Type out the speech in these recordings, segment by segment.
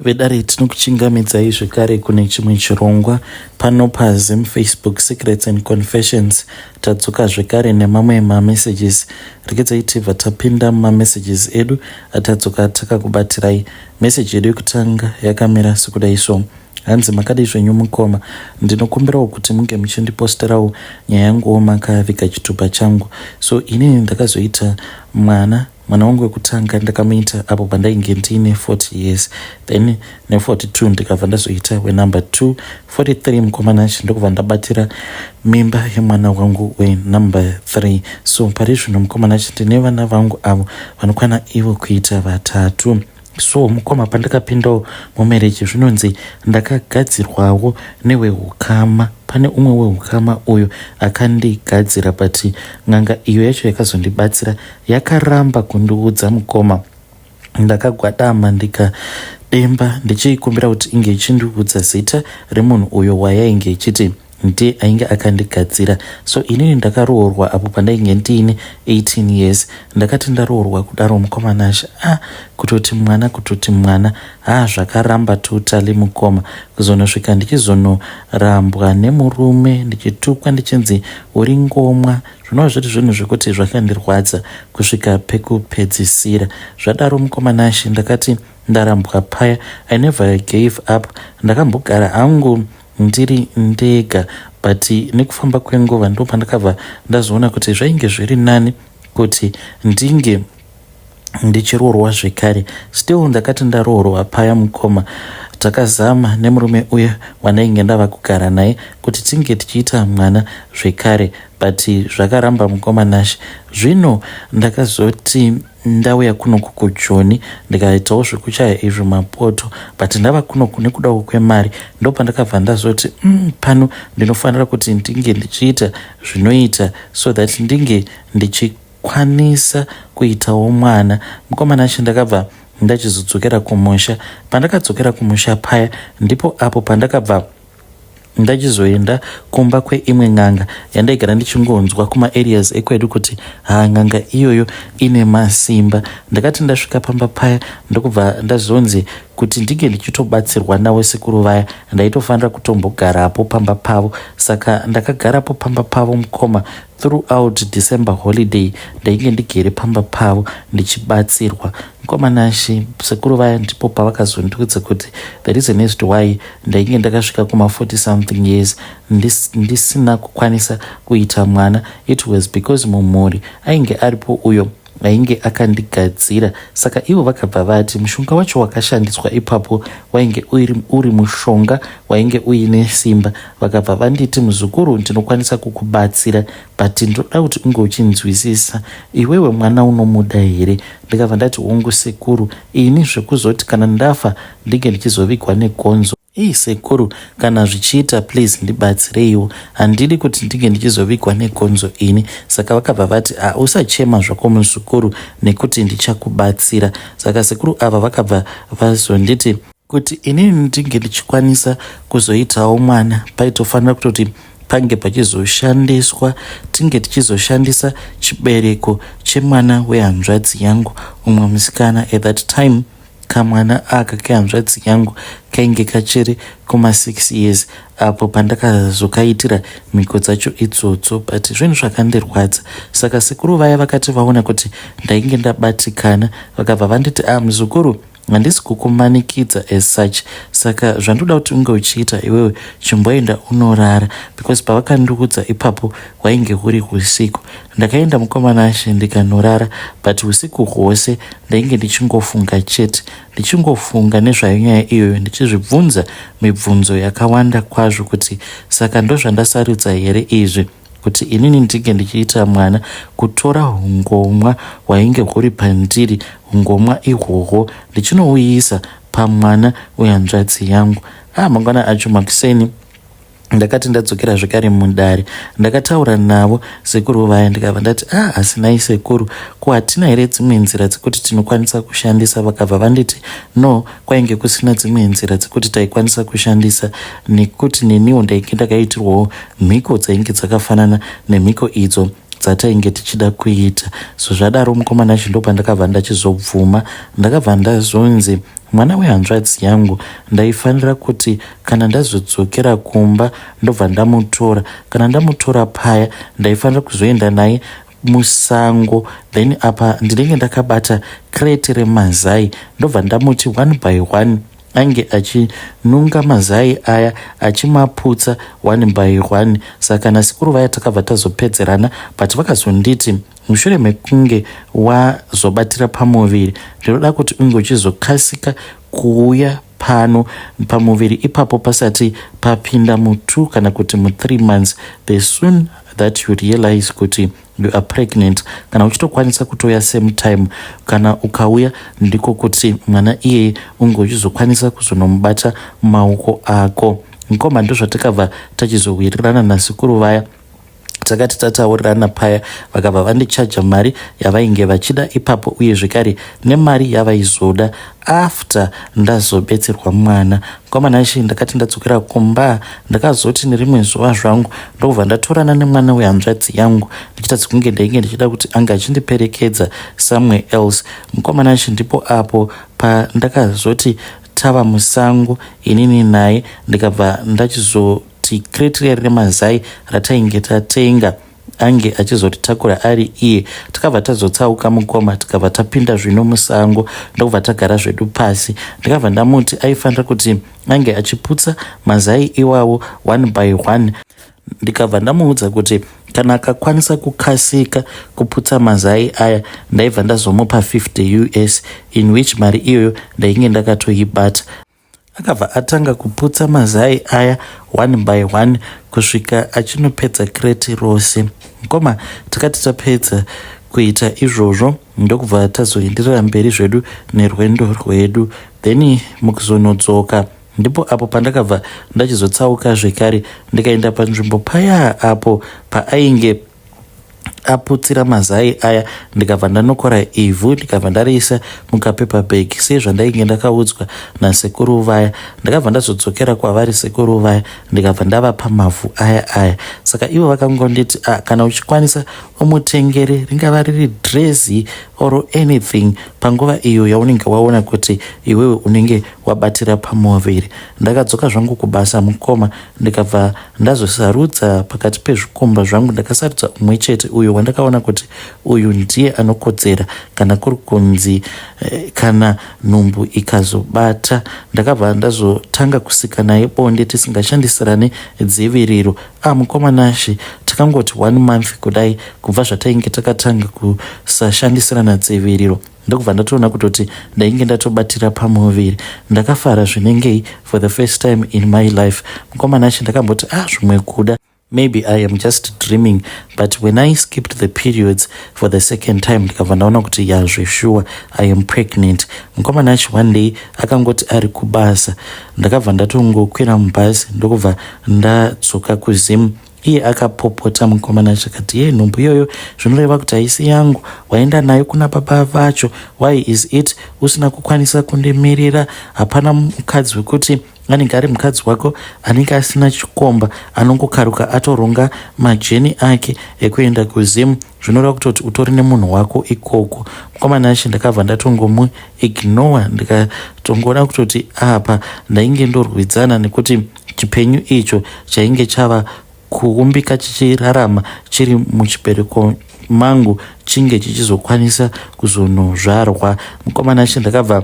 Vedare tinokuchingamidzai zvekare kune chimwe chirongwa pano paZim Facebook Secrets and Confessions. Tadzoka zvekare nemamwe mamessages. Regedzai tibva tapinda mumamessages edu atadzoka takakubatirai. Message yedu yekutanga yakamira sekudai so. Hanzi makadii zvenyu mukoma, ndinokumbirawo kuti munge muchindiposterawo nyaya yanguwo makaviga chitupa changu. So inini ndakazoita mwana Mwana wangu wekutanga ndakamuita apo pandainge ndiine 40 years then ne42 ndikabva ndazoita wenumber 2 43 mukomana achi ndokubva ndabatira mimba yemwana wangu wenumber 3 so pari zvino mukomana achi ndine vana vangu avo vanokwana ivo kuita vatatu So mukoma pandakapindawo mumarriage zvinonzi ndakagadzirwawo newehukama. Pane umwe wehukama uyo akandigadzira but n'anga iyo yacho yakazondibatsira yakaramba kundiudza mukoma. Ndakagwadama ndikademba ndichiikumbira kuti inge ichindiudza zita remunhu uyo wayainge ichiti ndiye ainge akandigadzira so inini ndakaroorwa apo pandainge ndiine 18 years ndakati ndaroorwa kudaro mukoma Nashe ah kutoti mwana kutoti mwana haa zvakaramba totally mukoma kuzonosvika ndichizonorambwa nemurume ndichitukwa ndichinzi uri ngomwa zvinova zviri zvinhu zvekuti zvakandirwadza kusvika pekupedzisira zvadaro mukoma Nashe ndakati ndarambwa paya I never gave up ndakambogara hangu ndiri ndega but nekufamba kwenguva ndopandakabva ndazoona kuti zvainge zviri nani kuti ndinge ndichiroorwa zvekare still ndakati ndaroorwa paya mukoma takazama nemurume uya wandainge ndava kugara naye kuti tinge tichiita mwana zvekare but zvakaramba mukoma Nashe zvino ndakazoti ndauya kunoku kujoni ndikaitawo zvekuchaya izvo mapoto but ndava kunoku nekudawo kwemari ndopandakabva ndazoti mm, pano ndinofanira kuti ndinge ndichiita zvinoita so that ndinge ndichikwanisa kuitawo mwana mukomana acho ndakabva ndachizodzokera kumusha pandakadzokera kumusha paya ndipo apo pandakabva Ndachizoenda kumba kweimwe n'anga yandaigara ndichingonzwa kumaareas ekwedu kuti haa n'anga iyoyo ine masimba. Ndakati ndasvika pamba paya ndokubva ndazonzi kuti ndinge ndichitobatsirwa navo sekuru vaya ndaitofanira kutombogarapo pamba pavo. Saka ndakagarapo pamba pavo mukoma throughout December holiday ndainge ndigere pamba pavo ndichibatsirwa. Mukoma Nashe, sekuru vaya ndipo pavakazondiudza kuti the reason as to why ndainge ndakasvika kuma 40 something years ndisina kukwanisa kuita mwana it was because mumhuri ainge aripo uyo ainge akandigadzira saka ivo vakabva vati mushonga wacho wakashandiswa ipapo wainge uri, uri mushonga wainge uine simba vakabva vanditi muzukuru ndinokwanisa kukubatsira but ndinoda kuti unge uchinzwisisa iwewe mwana unomuda here ndikabva ndati hongu sekuru ini zvekuzoti kana ndafa ndinge ndichizovigwa negonzo Hii sekuru kana zvichiita please ndibatsireiwo handidi kuti ndinge ndichizovigwa negonzo ini saka vakabva vati ah, usachema zvako muzukuru nekuti ndichakubatsira saka sekuru ava vakabva vazonditi kuti inini ndinge ndichikwanisa kuzoitawo mwana paitofanira kutoti pange pachizoshandiswa tinge tichizoshandisa chibereko chemwana wehanzvadzi yangu umwe musikana at that time Kamwana aka kehanzvadzi yangu kainge kachiri kuma 6 years apo pandakazokaitira mhiko dzacho idzodzo but zvinhu zvakandirwadza saka sekuru vaya vakati vaona kuti ndainge ndabatikana vakabva vanditi ah muzukuru handisi kukumanikidza as such saka zvandoda kuti unge uchiita iwewe chimboenda unorara because pavakandiudza ipapo hwainge huri husiku ndakaenda mukoma Nashe ndikanorara but husiku hwose ndainge ndichingofunga chete ndichingofunga nezvayo nyaya iyoyo ndichizvibvunza mibvunzo yakawanda kwazvo kuti saka ndozvandasarudza here izvi kuti inini ndinge ndichiita mwana kutora hungomwa hwainge huri pandiri hungomwa ihwohwo ndichinouisa pamwana wehanzvadzi yangu ah mangwana acho makuseni Ndakati ndadzokera zvekare mudare ndakataura navo sekuru vaya ndikabva ndati ah asi nhai sekuru ko hatina here dzimwe nzira dzekuti tinokwanisa kushandisa vakabva vanditi no kwainge kusina dzimwe nzira dzekuti taikwanisa kushandisa nekuti neniwo ndainge ndakaitirwawo mhiko dzainge dzakafanana nemhiko idzo. dzatainge tichida kuita. So zvadaro mukoma Nashe ndopandakabva ndachizobvuma. Ndakabva ndazonzi mwana wehanzvadzi yangu ndaifanira kuti kana ndazodzokera kumba ndobva ndamutora. Kana ndamutora paya ndaifanira kuzoenda naye musango then apa ndinenge ndakabata crate remazai ndobva ndamuti one by one ange achinunga mazai aya achimaputsa one by one. Saka nasekuru vaya takabva tazopedzerana but vakazonditi mushure mekunge wazobatira pamuviri ndinoda kuti unge uchizokasika kuuya pano pamuviri ipapo pasati papinda mu2 kana kuti mu3 months. The soon that you realize kuti you are pregnant, kana uchitokwanisa kutouya same time, kana ukauya ndiko kuti mwana iyeye unge uchizokwanisa kuzonomubata mumaoko ako. Mukoma, ndozvatakabva tachizowirirana nasekuru vaya. Takati tataurirana paya, vakabva vandichaja mari yavainge vachida ipapo, uye zvekare nemari yavaizoda after ndazobetserwa mwana. Mukoma Nashe, ndakati ndadzokera kumba, ndakazoti nerimwe zuva zvangu ndokubva ndatorana nemwana wehanzvadzi yangu, ndichiita sekunge ndainge ndichida kuti ange achindiperekedza somewhere else. Mukoma Nashe, ndipo apo pandakazoti tava musango inini naye, ndikabva ndachizoti crate riya remazai ratainge tatenga ange achizotitakura ari iye. Takabva tazotsauka, mukoma, tikabva tapinda zvino musango, ndokubva tagara zvedu pasi. Ndikabva ndamuti aifanira kuti ange achiputsa mazai iwawo one by one. Ndikabva ndamuudza kuti kana akakwanisa kukasika kuputsa mazai aya, ndaibva ndazomupa 50 US, in which mari iyoyo ndainge ndakatoibata. Akabva atanga kuputsa mazai aya one by one kusvika achinopedza crate rose. Mukoma, takati tapedza kuita izvozvo, ndokubva tazoenderera mberi zvedu nerwendo rwedu. Then mukuzonodzoka, ndipo apo pandakabva ndachizotsauka zvekare, ndikaenda panzvimbo paya apo paainge aputsira mazai aya, ndikabva ndanokora ivhu, ndikabva ndariisa mukapaper bag sezvandainge ndakaudzwa nasekuru vaya. Ndakabva ndazodzokera kwavari sekuru vaya, ndikabva ndavapa mavhu aya aya. Saka ivo vakangonditi, ah, kana uchikwanisa umutengere, ringava riri drezi or anything, panguva iyo yaunenge waona kuti iwewe unenge wabatira pamuviri. Ndakadzoka zvangu kubasa, mukoma, ndikabva ndazosarudza pakati pezvikomba zvangu. Ndakasarudza umwe chete uyo wandakaona kuti uyu ndiye anokodzera kana kuri kunzi kana nhumbu ikazobata. Ndakabva ndazotanga kusika naye bonde tisingashandisirane dziviriro. A ah, mukoma Nashe, takangoti one month kudai kubva zvatainge takatanga kusashandisirana dziviriro, ndokubva ndatoona kutoti ndainge ndatobatira pamuviri. Ndakafara zvinengei for the first time in my life. Mukoma Nashe, ndakamboti, ah, zvimwe kuda maybe I am just dreaming, but when I skipped the periods for the second time, ndikabva ndaona kuti yazveshuwa, I am pregnant. Mukoma Nashe, one day akangoti ari kubasa, ndakabva ndatongokwira mubhazi, ndokubva ndadzoka kuZim. Iye akapopota, mukoma Nashe, akati, "Ye, nhumbu iyoyo zvinoreva kuti haisi yangu, waenda nayo kuna baba vacho. Why is it usina kukwanisa kundimirira? Hapana mukadzi wekuti anenge ari mukadzi wako anenge asina chikomba anongokaruka atoronga majourney ake ekuenda kuZim. Zvinoreva kutoti utori nemunhu wako ikoko." Mukoma Nashe, ndakabva ndatongomuignore, ndikatongoona kutoti apa ndainge ndorwidzana nekuti chipenyu icho chainge chava kuumbika chichirarama chiri muchibereko mangu chinge chichizokwanisa kuzonozvarwa. Mukoma Nashe, ndakabva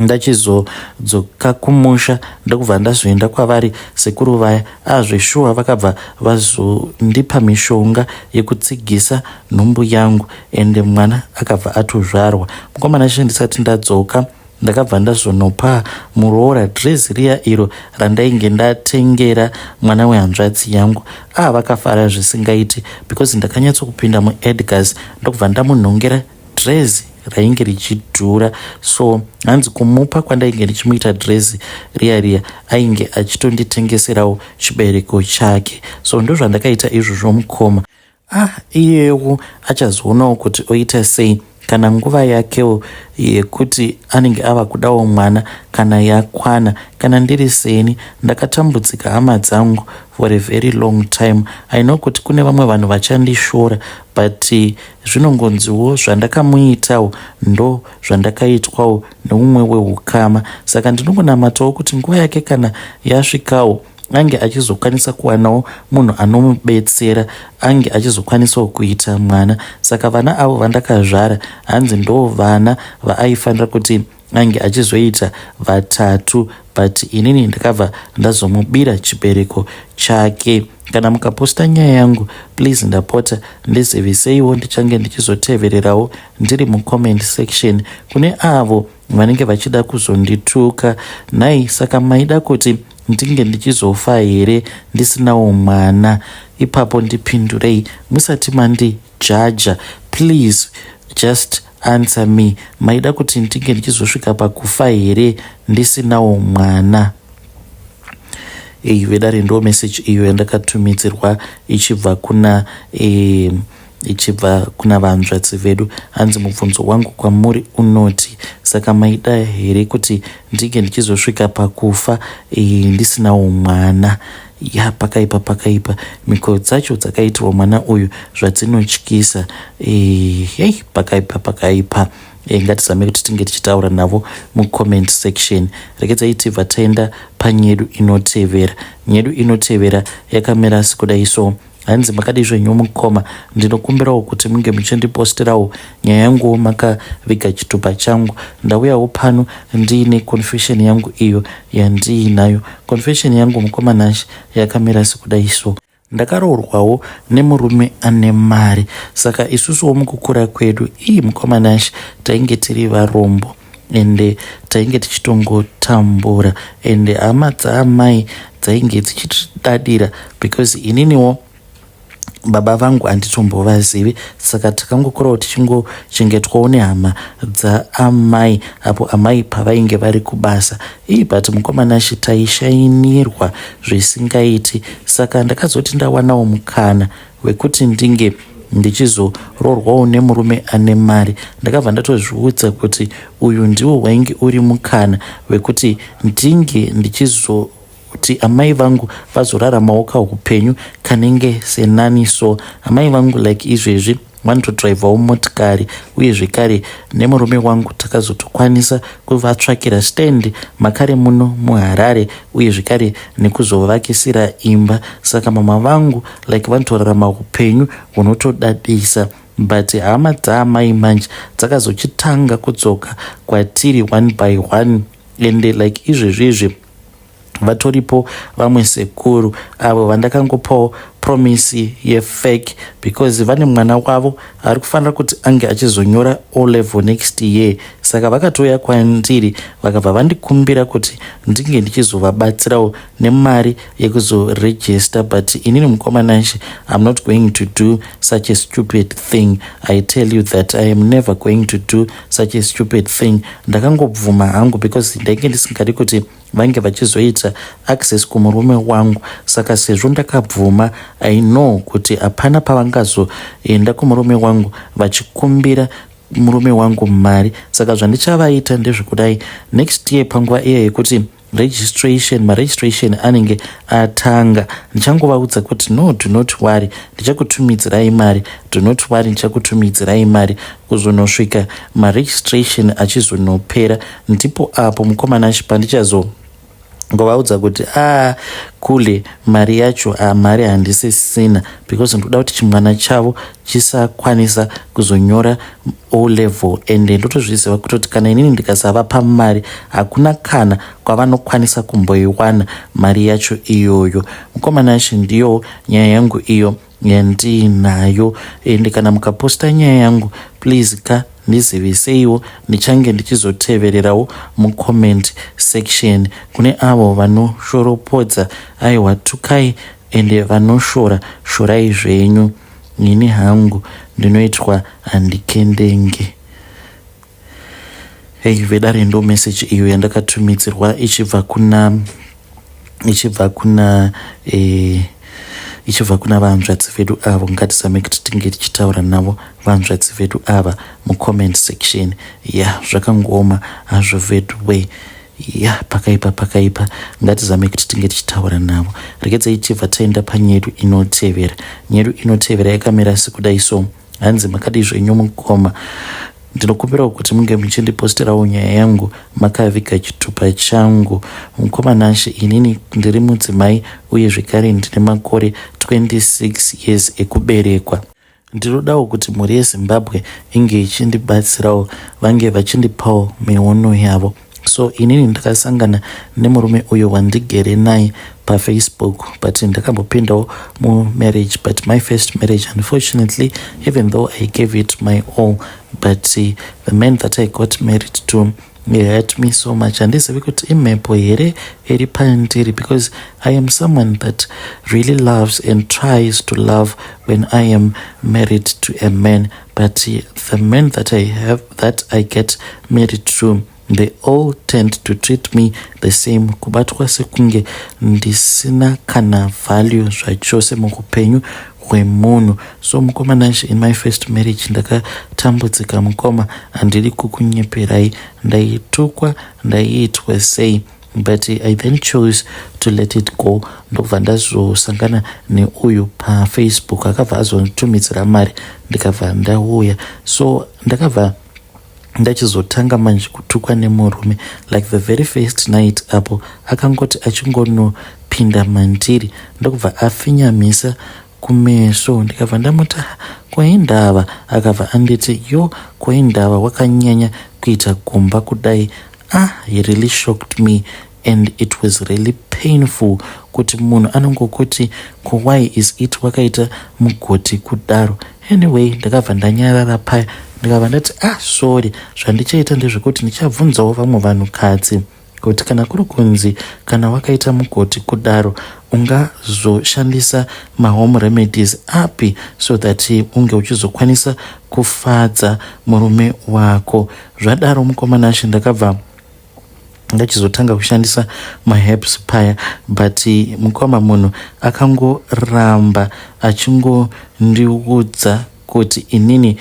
ndachizodzoka kumusha, ndokubva ndazoenda kwavari sekuru vaya. Azveshuwa, vakabva vazondipa mishonga yekutsigisa nhumbu yangu, ende mwana akabva atozvarwa. Mukoma Nashe, ndisati ndadzoka, ndakabva ndazonopa muroora drezi riya iro randainge ndatengera mwana wehanzvadzi yangu. A ah, vakafara zvisingaiti because ndakanyatsokupinda muEdgars, ndokubva ndamunhongera drezi rainge richidhura. So hanzi kumupa kwandainge ndichimuita drezi riya riya, ainge achitonditengeserawo chibereko chake. So ndozvandakaita izvozvo, mukoma. Ah, iyewo achazoonawo kuti oita sei. Kana nguva yakewo yekuti anenge ava kudawo mwana kana yakwana. Kana ndiri seni ndakatambudzika hama dzangu for a very long time. I know kuti kune vamwe vanhu vachandishora but zvinongonziwo zvandakamuitawo ndo zvandakaitwawo neumwe wehukama. Saka ndinongonamatawo kuti nguva yake kana yasvikawo ange achizokwanisa kuwanawo munhu anomubetsera ange achizokwanisawo kuita mwana. Saka vana avo vandakazvara hanzi ndo vana vaaifanira kuti ange achizoita vatatu, but inini ndakabva ndazomubira chibereko chake. Kana mukaposta nyaya yangu, please ndapota ndiziviseiwo, ndichange ndichizotevererawo ndiri mucomment section. Kune avo vanenge vachida kuzondituka, nhai, saka maida kuti ndinge ndichizofa here ndisinawo mwana? Ipapo ndipindurei musati mandijaja. Please just answer me. Maida kuti ndinge ndichizosvika pakufa here ndisinawo mwana? Ei vedare, ndo message iyo yandakatumidzirwa ichibva kuna vanzvadzi vedu. Hanzi mubvunzo wangu kwamuri unoti, saka maida here kuti ndinge ndichizosvika pakufa ndisinawo mwana? Ya, pakaipa, pakaipa. Mhiko dzacho dzakaitirwa mwana uyu zvadzinotyisa. Hei, pakaipa, pakaipa. Ngatizame kuti tinge tichitaura navo mucomment section. Regedzai tibva taenda panyedu inotevera. Nyedu inotevera yakamira sekudai so. Hanzi, makadi zvenyu mukoma? Ndinokumbirawo kuti munge muchindiposterawo nyaya yanguwo makaviga chitupa changu. Ndauyawo pano ndiine confession yangu iyo yandiinayo. Confession yangu, mukoma Nashe, yakamira sekudai so. Ndakaroorwawo nemurume ane mari, saka isusuwo mukukura kwedu ii, mukoma Nashe, tainge tiri varombo ende tainge tichitongotambura, ende hama dzaamai dzainge dzichitidadira because ininiwo baba vangu handitombovazivi. Saka takangokurawo tichingochengetwawo nehama dzaamai apo amai pavainge vari kubasa. Ii, but mukoma Nashe, taishainirwa zvisingaiti. Saka ndakazoti ndawanawo mukana wekuti ndinge ndichizoroorwawo nemurume ane mari, ndakabva ndatozviudza kuti uyu ndiwo wainge uri mukana wekuti ndinge ndichizo kuti amai vangu vazoraramawo kaupenyu kanenge senani. So amai vangu like izvezvi vanotodhiraivhawo motikari, uye zvekare nemurume wangu takazotokwanisa kuvatsvakira stand makare muno muHarare, uye zvekare nekuzovakisira imba. Saka mama vangu like vanotorarama upenyu hunotodadisa. But hama dzaamai manje dzakazochitanga kudzoka kwatiri one by one, ende like izvezvi izvi vatoripo vamwe sekuru avo vandakangopawo promise yefake because vane mwana wavo ari kufanira kuti ange achizonyora O level next year. Saka vakatouya kwandiri vakabva vandikumbira kuti ndinge ndichizovabatsirawo nemari yekuzoregister. But inini, mukoma Nashe, I'm not going to do such a stupid thing. I tell you that I am never going to do such a stupid thing. Ndakangobvuma hangu because ndainge ndisingadi kuti vange vachizoita access kumurume wangu. Saka sezvo ndakabvuma, I know kuti hapana pavangazoenda kumurume wangu vachikumbira murume wangu mari. Saka zvandichavaita ndezvekudai: next year panguva iya yekuti registration, maregistration anenge atanga, ndichangovaudza kuti, "No, do not worry, ndichakutumidzirai mari. Do not worry, ndichakutumidzirai mari." Kuzonosvika maregistration achizonopera, ndipo apo, mukoma Nashe, pandichazo ngovaudza kuti, "A ah, kule, mari yacho, a ah, mari handisisina," because ndoda kuti chimwana chavo chisakwanisa kuzonyora O level. Ende ndotozviziva kutoti kana inini ndikasavapa mari, hakuna kana kwavanokwanisa kumboiwana mari yacho iyoyo. Mukoma Nashe, ndiyo nyaya yangu iyo yandiinayo. Ende kana mukaposta nyaya yangu, please ka, ndiziviseiwo, ndichange ndichizotevererawo mucomment section. Kune avo vanoshoropodza, aiwa, tukai, ende vanoshora, shorai zvenyu. Ini hangu ndinoitwa handikendenge. Hei vedare, ndo message iyo yandakatumidzirwa ichibva kuna ichibva kuna vahanzvadzi vedu avo. Ngatizame kuti tinge tichitaura navo vahanzvadzi vedu ava mucomment section. Ya, zvakangooma hazvo vedu. Ya, pakaipa, pakaipa. Ngatizame kuti tinge tichitaura navo. Regedzai tibva taenda panyedu inotevera. Nyedu inotevera yakamira sekudai so. Hanzi, "Makadii zvenyu mukoma? Ndinokumbirawo kuti munge muchindiposterawo nyaya yangu makaviga chitupa changu. Mukoma Nashe, inini ndiri mudzimai uye zvekare ndine makore 26 years ekuberekwa. Ndinodawo kuti mhuri yeZimbabwe inge ichindibatsirawo, vange vachindipawo miono yavo. So inini ndakasangana nemurume uyo wandigere naye paFacebook, but ndakambopindawo mumarriage, but my first marriage, unfortunately, even though I gave it my all, but the man that I got married to, he hurt me so much. Handizivi kuti imhepo here iri pandiri, because I am someone that really loves and tries to love when I am married to a man, but the man that I have, that I get married to, they all tend to treat me the same, kubatwa sekunge ndisina kana value zvachose muupenyu hwemunhu. So mukoma Nashe, in my first marriage ndakatambudzika mukoma, handidi kukunyeperai. Ndaitukwa, ndaiitwa sei, but I then chose to let it go. Ndobva ndazosangana neuyu paFacebook, akabva azonitumidzira mari, ndikabva ndauya. So ndakabva ndachizotanga manje kutukwa nemurume. Like the very first night apo akangoti achingonopinda mandiri, ndokubva afinyamisa kumeso. Ndikabva ndamuti, 'Kwaindava?' Akabva anditi, 'Yo, kwaindava wakanyanya kuita gomba kudai?' Ah, he really shocked me and it was really painful kuti munhu anongokuti, 'Why is it wakaita mugoti kudaro?' Anyway, ndakabva ndanyarara paya, ndikabva ndati, 'Ah, sorry. Zvandichaita ndezvekuti ndichabvunzawo vamwe vanhukadzi kuti kana kuri kunzi kana wakaita mugoti kudaro, ungazoshandisa mahome remedies api so that unge uchizokwanisa kufadza murume wako?' Zvadaro, mukoma Nashe, ndakabva ndachizotanga kushandisa maherbs paya, but mukoma, munhu akangoramba achingondiudza kuti inini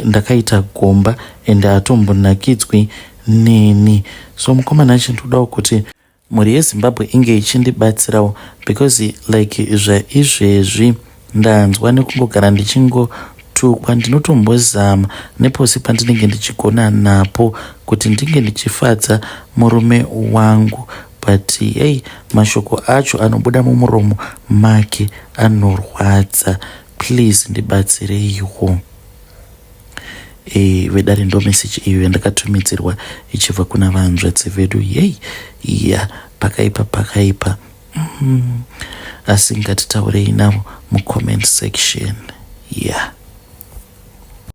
ndakaita gomba ende hatombonakidzwi neni. So mukoma Nashe, ndodawo kuti mhuri yeZimbabwe inge ichindibatsirawo, because like zvaizvezvi ndanzwa nekungogara ndichingotukwa. Ndinotombozama nepose pandinenge ndichigona napo kuti ndinge ndichifadza murume wangu, but hey, mashoko acho anobuda mumuromo make anorwadza. Please ndibatsireiwo." Vedare, ndo meseji iyo yandakatumidzirwa ichibva kuna vanzvadzi vedu. Yei, ya, pakaipa, pakaipa. Asi ngatitaurei navo mucomment section, ya, yeah.